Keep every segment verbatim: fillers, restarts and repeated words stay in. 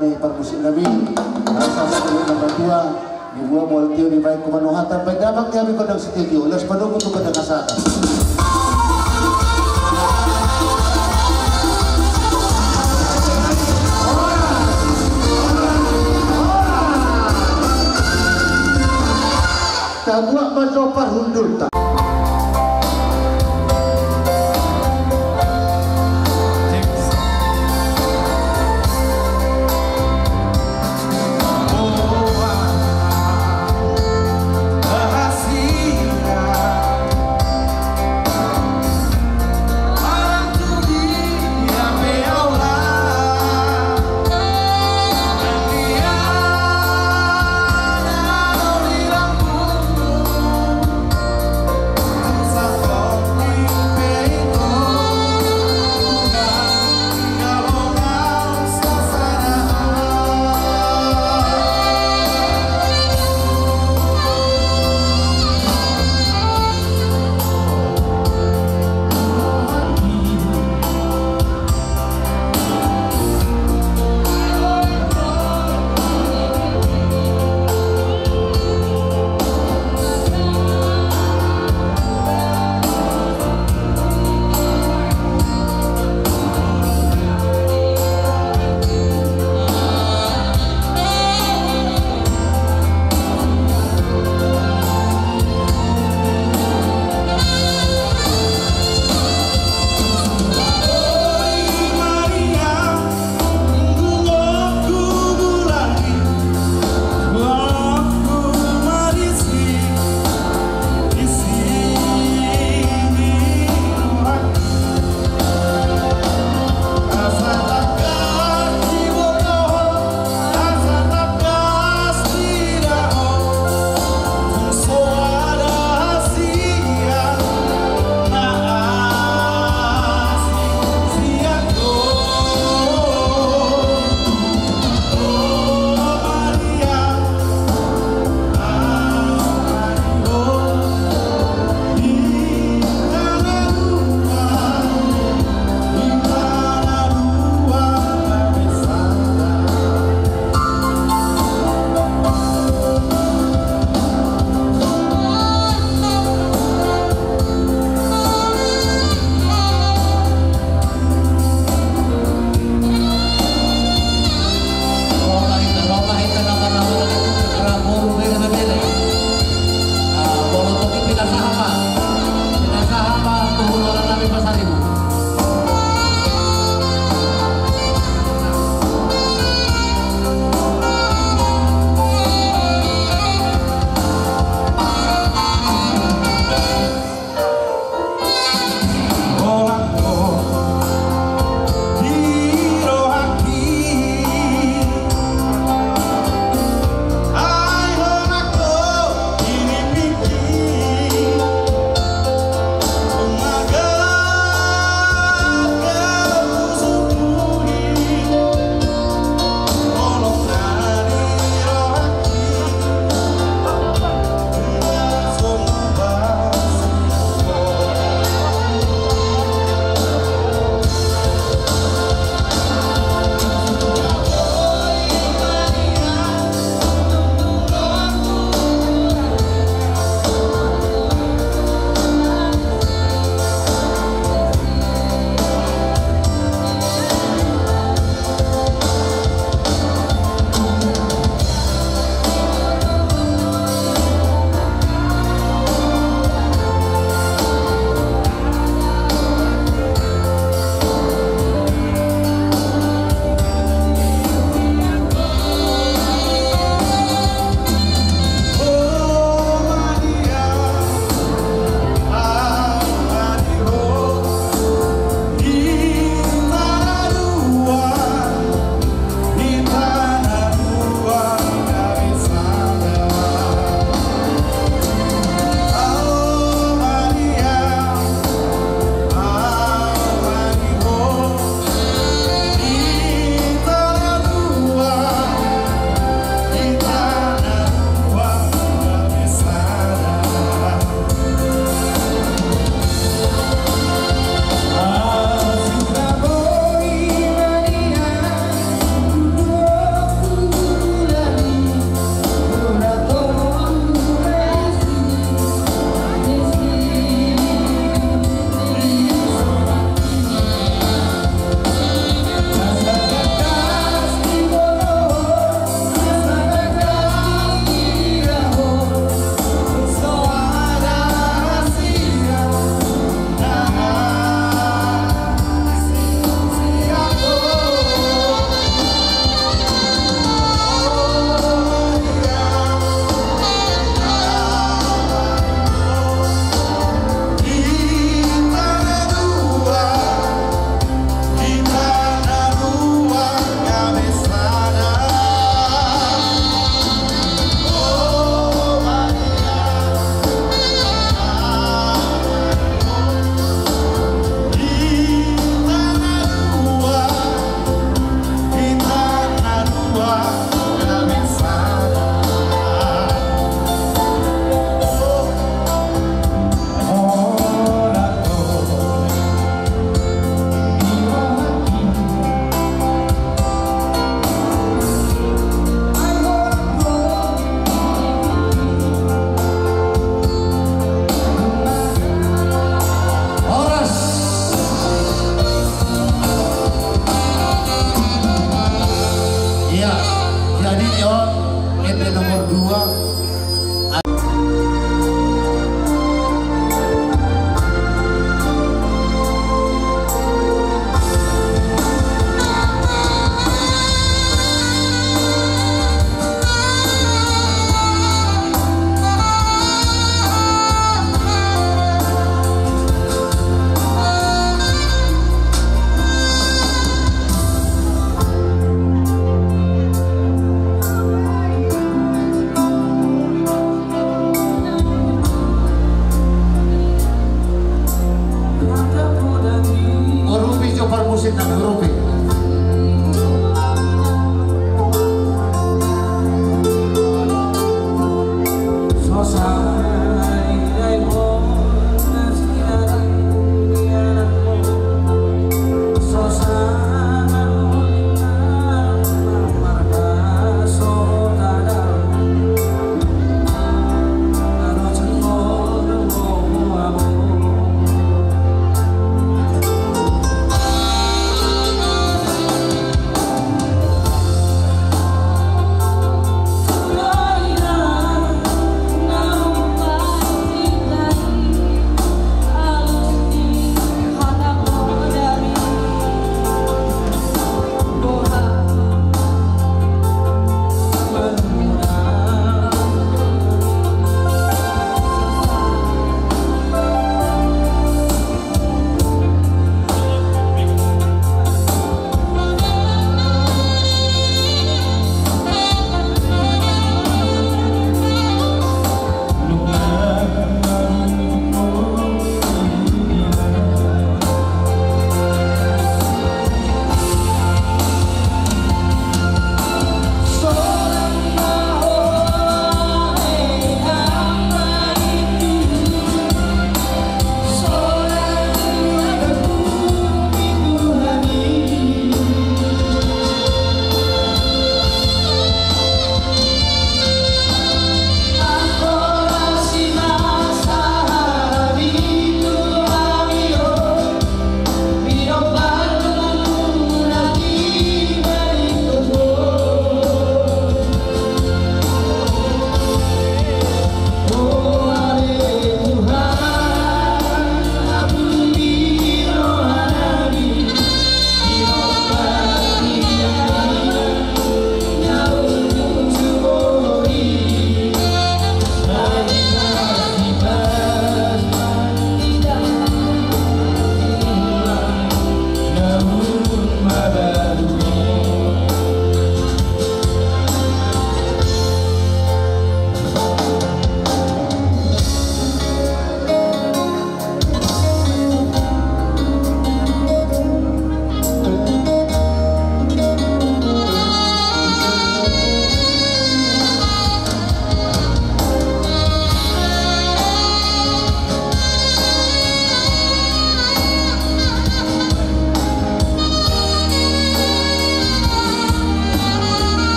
Parmusik nami, rasa sabar na matua, dibuat mual tio di baik kuman nohatan, baik damang di hami gondang sitio, las panungkun tu gondang hasahatan. Tabuat ma jo parhundulta.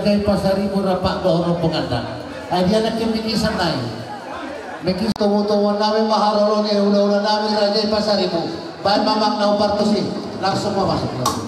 Raja i Pasaribu rap dohot rombonganna. Ai dia nangkin mingkisan nai. Mingkis tobu-tobu nami ma haroro ni hula-hula nami Raja i Pasaribu. Baen ma amang na upartusi. Langsung ma masuk.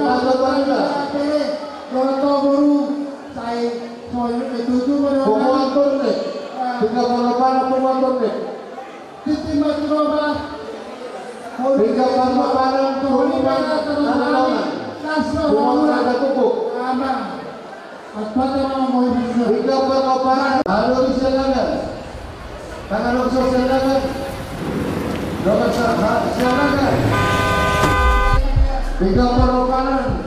Pembantu Pembantu Pembantu. Dohot boru, sai, sai, tutu, boru. Pembantu Pembantu. Tiga puluh delapan Pembantu Pembantu. Tiga puluh delapan Pembantu Pembantu. Pembantu Pembantu. Pembantu Pembantu. Pembantu Pembantu. Tiga puluh delapan. Aduh, silakan. Tangan langsung silakan. Nomor satu, silakan. Tiga puluh delapan.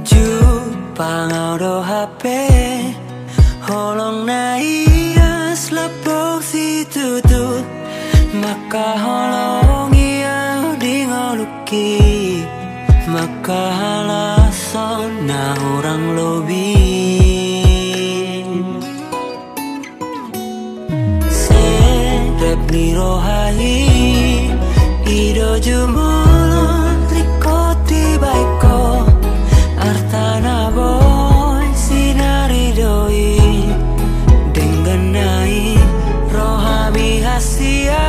Jumpang au do hape holong na ias lambok situtu, mangkaholongi au di ngolungki, mangkahalashon na hurang lobi. Serep ni roha i, i do jumolo ringkot dibahen ho, arta na boi sinaridoi, denggan na i rohami hasian.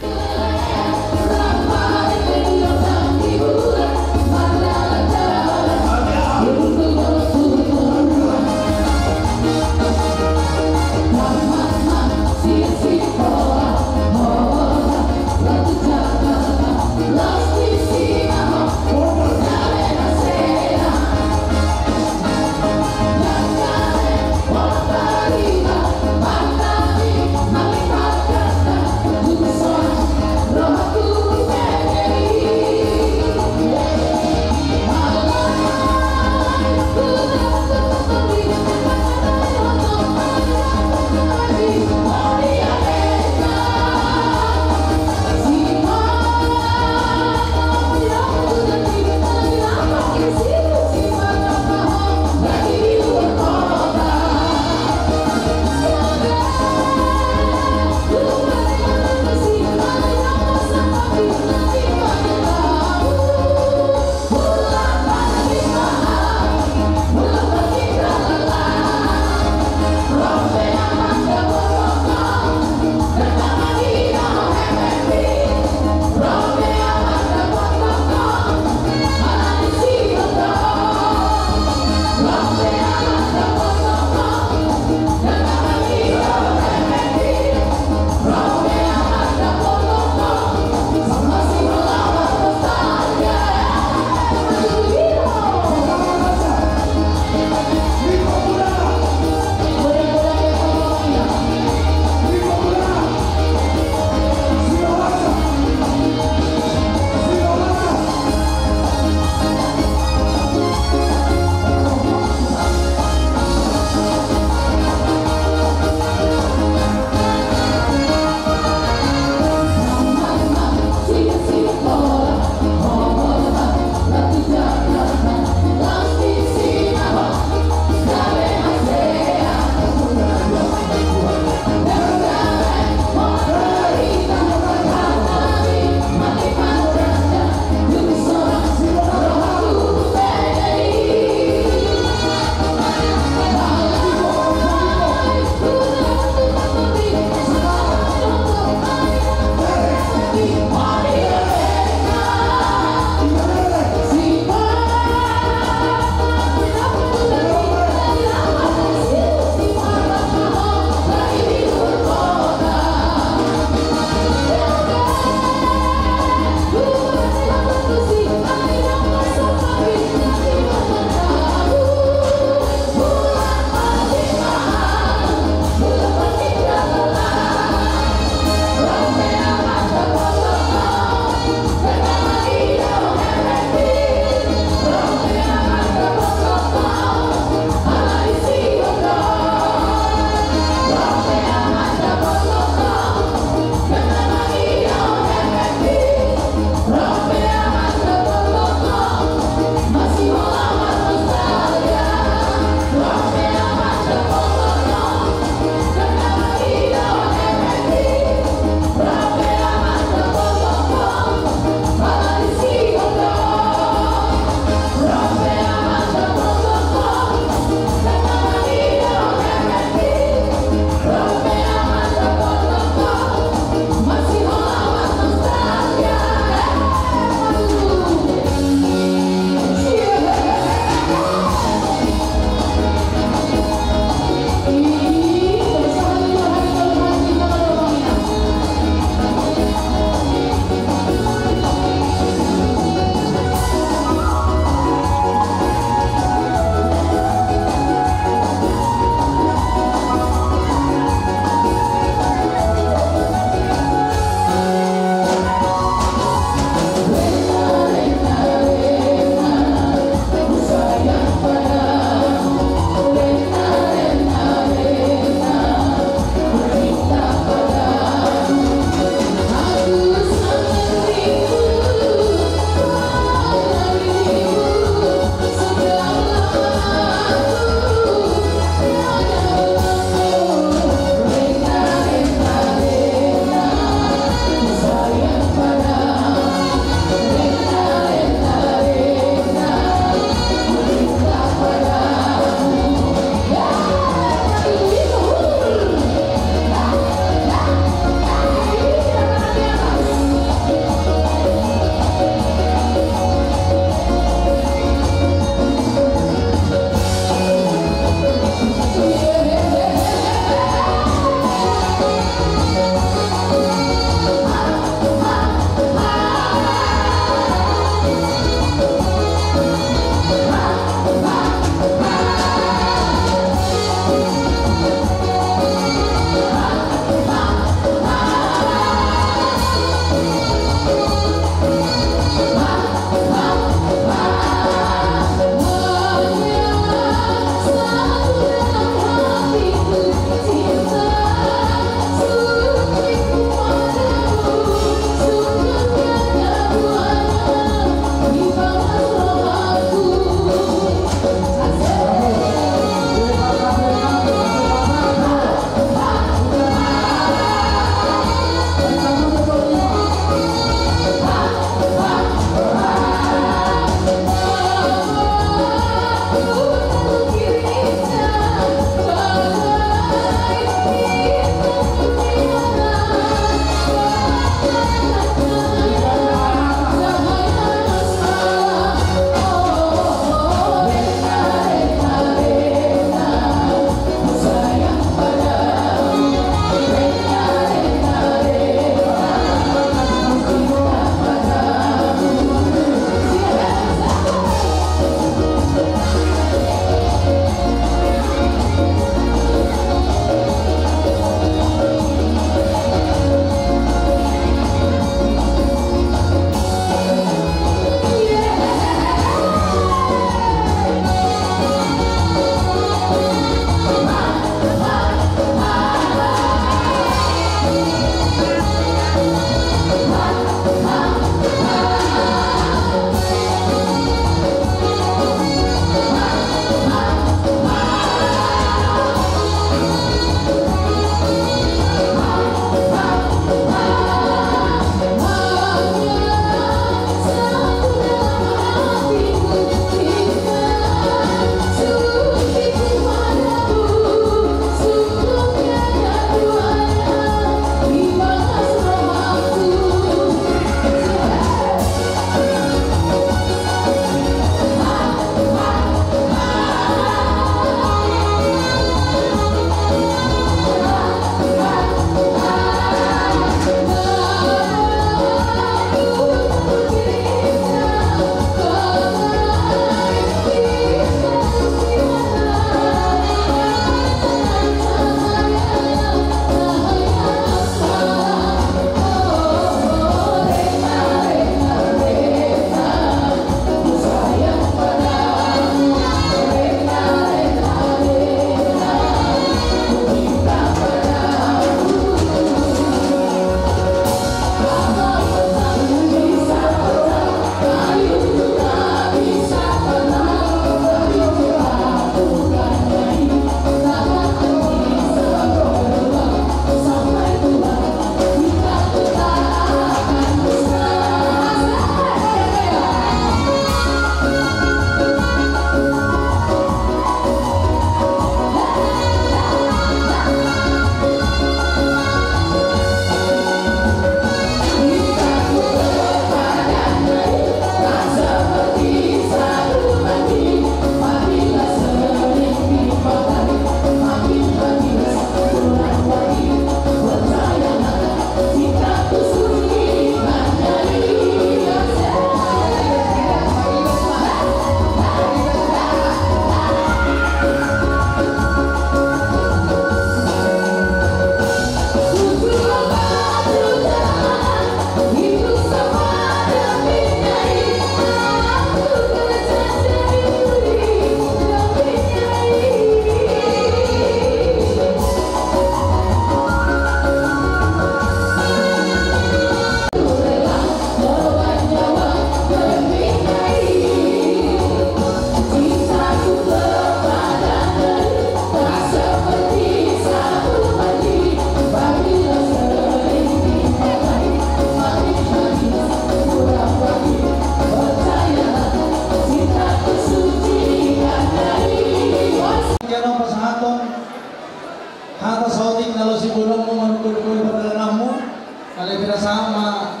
Sama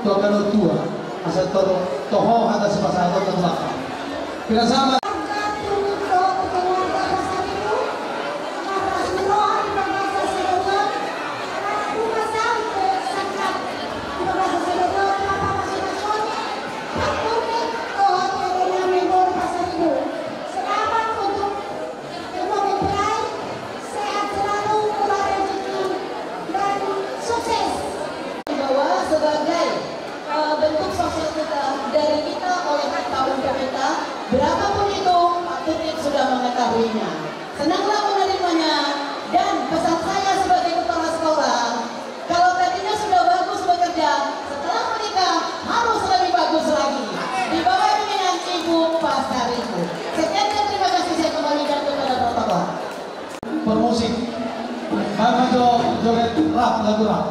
tu angka na tua, asa toho hata sipasahaton na tu angka. Pira sama. Selamat untuk kedua mempelai, sehat selalu, murah rezeki, dan sukses. Bahwa sebagai, eh, bentuk sosial kita, dari kita, oleh kita, untuk kita, berapapun itu, Pak Tutit sudah mengetahuinya. Senanglah menerimanya, dan pesan saya sebagai kepala sekolah, kalau tadinya sudah bagus bekerja, setelah menikah harus lebih bagus lagi. Di bawah bimbingan Ibu Pasaribu. Sekian dan terima kasih, saya kembalikan kepada protokol. Permusik. Mama jo joget rap, lagu rap.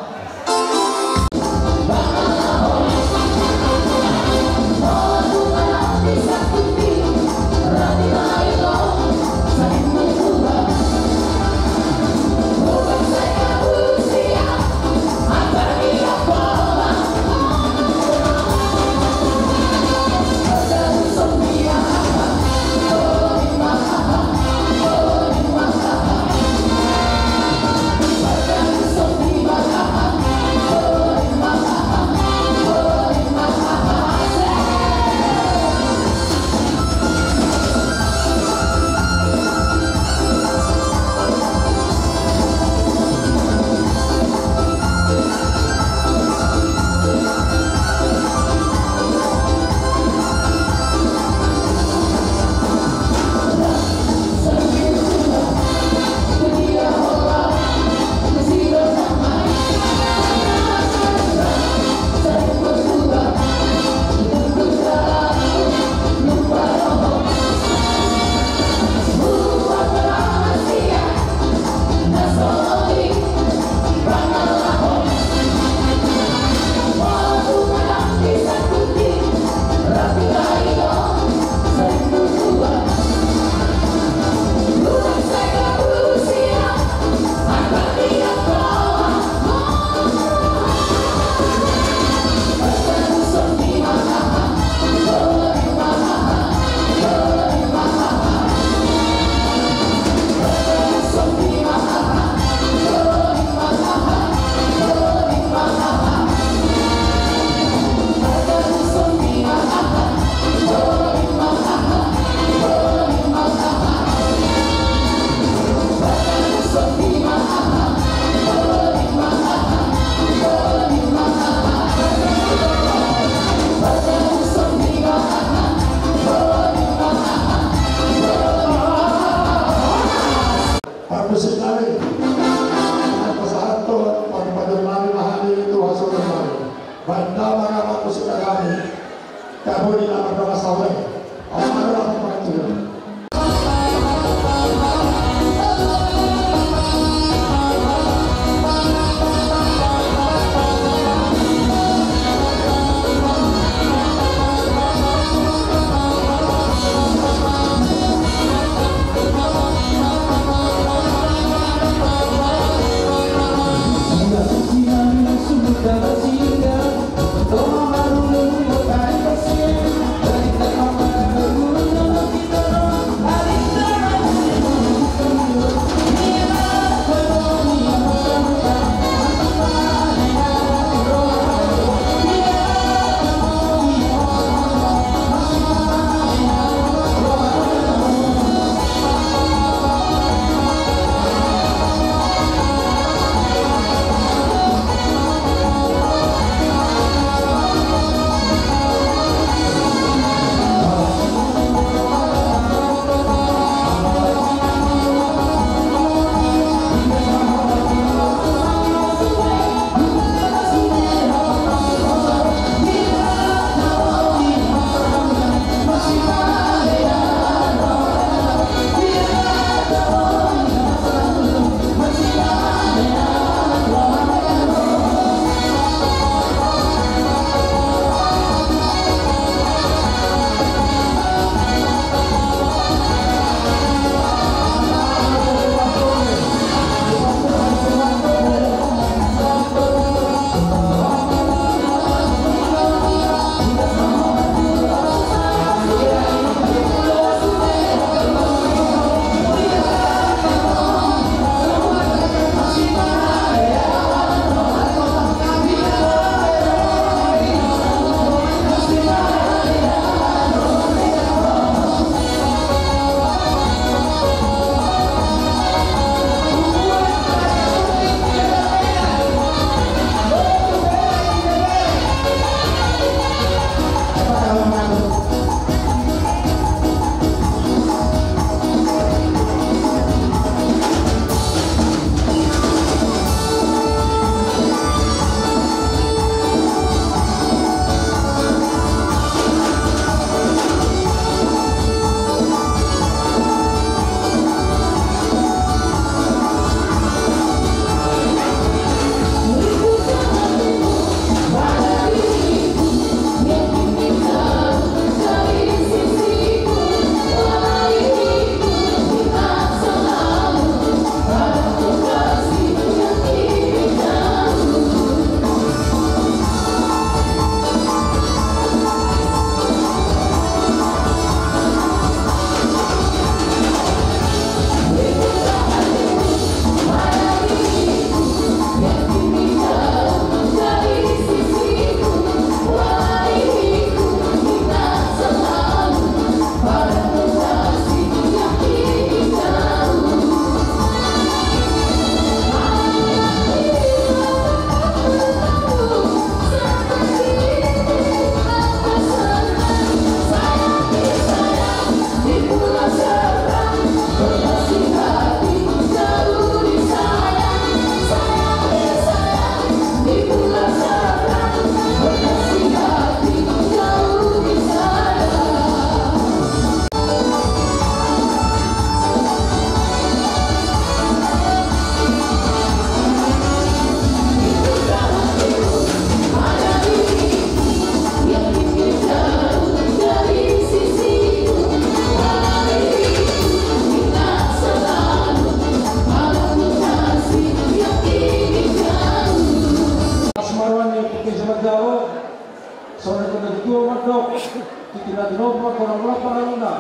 Mula-mula paraluna.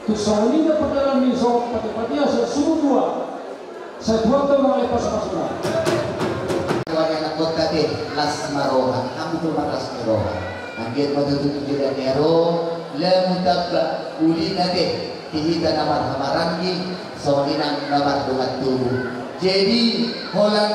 Tu songon i do pardalanan ni son, pate-patea son, suhut dua. Sai Tuhan do mangalehon pasu-pasuna. Tuhan, anak kota te, las ma roha, hamu pe las ni roha. Anggiat ma tutu tu joloan ni ari on, lam tamba ulina te, di hita na marhahamaranggi, songon i nang na mardongan tubu. Jadi, holan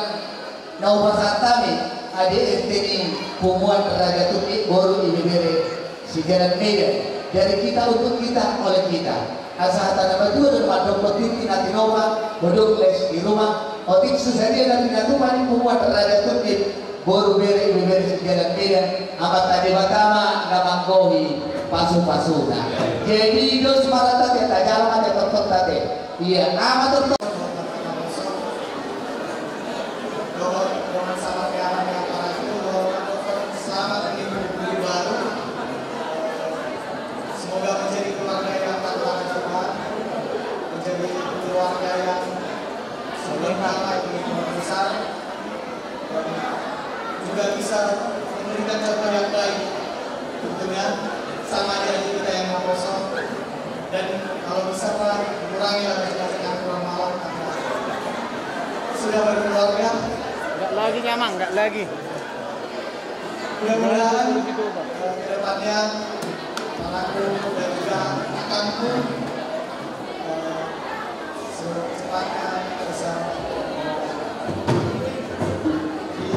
na hupasahat hami, A D R T ni punguan Raja Tumbip boru ibebere sijalan Medan, dari kita untuk kita, oleh kita. Asa hata na matua do mandok: Otik na tinopa, godang les di rumah. Otik so sadia na pinatupa ni punguan Raja Tumbip boru bere ibebere sijalan Medan, Amanta Debata ma na manggohi pasu-pasuna. Jadi dos ma rohanta, tajalo ma tongtong rohanta. Ia, nama tutu. Dohot, dohot sama kayak apa yang orang itu, dohot, selamat menempuh hidup baru. Semoga menjadi keluarga yang tak lama juga, menjadi keluarga yang saling ramai di keluarga besar. Juga bisa memberikan contoh yang baik, tentunya sama adik-adik kita yang naposo. Dan kalau bisa, Pak, kurangi lah, jelas yang kurang malam karena sudah berkeluarga. Nggak lagi, Nyamang, nggak lagi. Mudah-mudahan, eh, ke depannya anakku dan juga kakakku, eh, secepatnya bisa di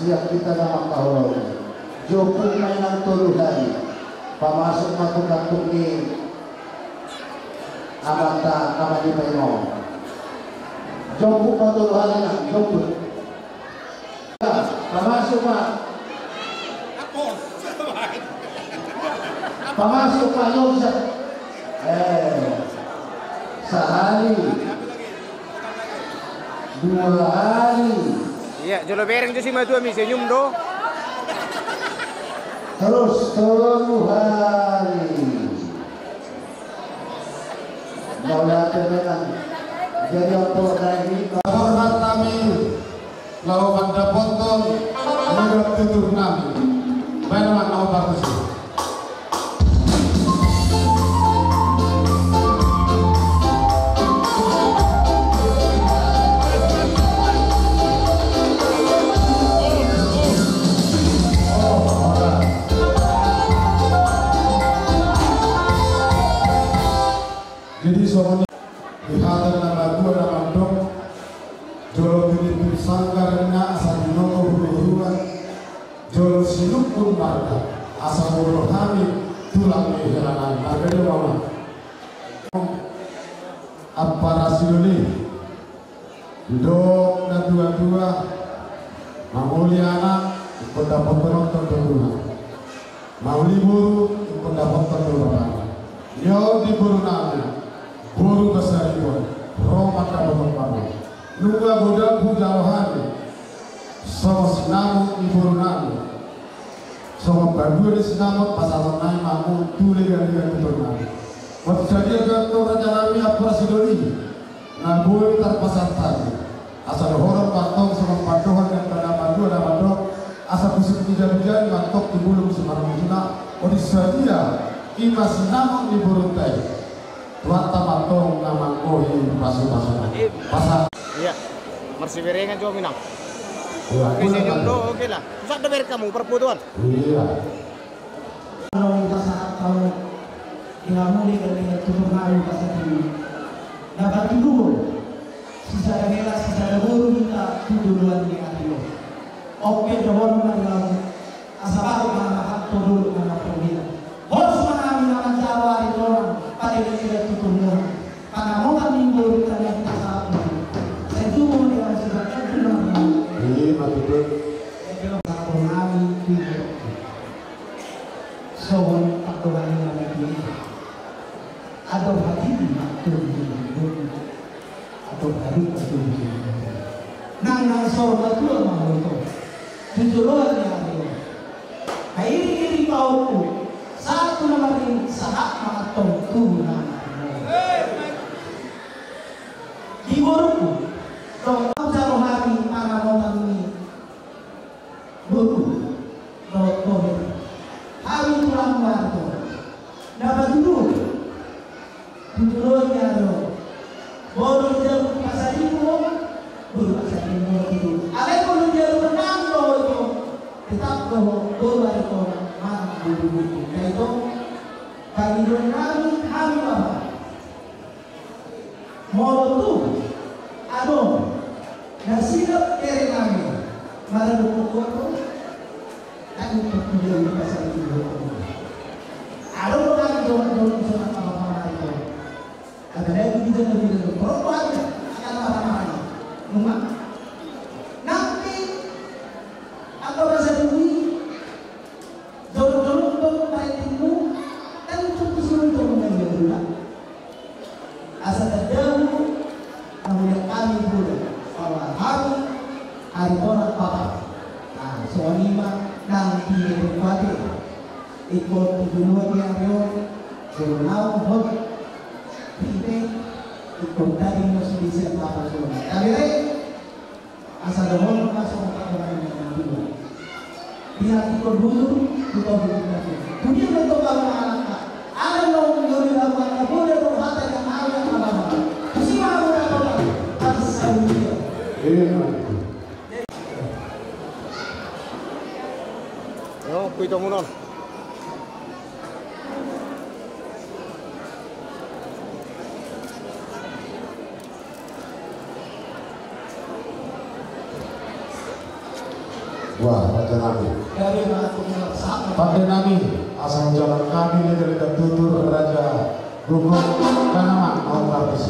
Siap hita na mangkaholongi. Jomput ma inang tolu hali. Pamasuk ma tu kantong ni amanta na madipaimo. Jomput ma tolu hali, nang, jomput. Pamasuk ma. Pamasuk ma, Yonsa. Eh, sahali. Dua hali. Ia, jolo bereng jo si matua mi, senyum do. Terus tolu hali. Mauliate ma inang. Jadi, oto dari hormat kami. Laho mandapothon nidok tutur nami. Baen ma, laho partusi. Jadi songon i di hata ni na matua na mandok, jolo tinipis sanggar ninna asa tinonggor hurohuroan, jolo silungkun marga asa huroha ni tulang ni hela nami. Marga dia mama. Ampara sidoli. Didok na tua-tua, mangolu Mauli anak, ingkon dapothon do tondina. Mauli boru, ingkon dapothon do bapana. Ia on di boru nami, boru Pasaribu, ro mandapothon bapana. Nunga godang hujalo hami songon sinamot ni boru nami, songon pandua ni sinamot pasahaton nami ma hamu tu lega-lega tutur nami. Molo sadia pe antong raja nami, ampara sidoli na boi tarpasahat hami, asa dohonon ma antong songon pandohan ni angka na pandua na mandok, asa pusuk ni jabu-jabu ma antong tu bulung simarmujuna. Olo sadia, i ma sinamot ni borunta i. Tuhanta ma antong na manggohi pasu-pasuna. Pasa. Ia, marsiberengan jo minang. Ia, oke, senyum do, oke lah. Pusat do berek hamu, parpotoan. Ia. Adong pasahat hamu di hamu lega-lega tutur nami pasahat i. Na patuduhon sisada hela sisada boru hita tu joloan ni ari on. Oke, dohonon ma di hamu. Asa baru ma na mahanto dolok na marhobingan. Horas ma hami na manjalo ari tonang pande na ida tutur nuaeng. Pangamotan ni boru tadi yang kita sapu. Saya tunggu di dalam sebuah kantin nama. Iya, Pak Tutur. Saya bilang sapu nami di boru. Sohon tak dohani nama dia. Adong hati di maktur di boru. Atau tadi atau di sini. Nang na so matua ma ho ito. Tu joloan ni ari on. Hairing-iring pahompu. Sahat tu na marning, sahat ma antong tu na marning. Di boruku. Tong jalo hami pangamotan ni boru, dohot boru. Hami tulang Marto. Na patuduhon. Tuduhon ni ari on. Boru Jabu Pasaribu, boru Pasaribu tuduhon. Alai boru Jabu nang do ito. Tetap do boru ari on. Mana boru boru. Na ito. Pangidoan nami hami bapa. Molo tung adong na silap bere nami, maradophon ho, kan tung dia di pasar itu. Adong do nami dohot dohot songon apa-apa itu. Ada lagi di dalam diri itu. Perempuan akan marah-marah. Nunga. Nanti apa bahasa dulu? Jolo-jolo do parentingmu, kan cukup sulit do mengajar juga. Asa terjauh, namulia kami pula, bahwa hami ari tonang papa. Nah, soal lima, nanti di kuate. Ikut dulu di Aryo, jolo naung hot, tipe, ikut tadi masuk di siap apa semua. Kami rek, Asa dohonon ma songon panggoran ni na dua. Di hati kondusur, di kondusur. Kemudian untuk kamu anak, ada dong, doni kamu anak, boleh dong hata yang awet apa-apa. Terima kasih, apa-apa. Atas saya. Iya. Yo, kuito munon. Wah, raja nami. Pande nami, asa hujalan nami, lega-lega tutur raja Gogok, Kanaman, mau habis.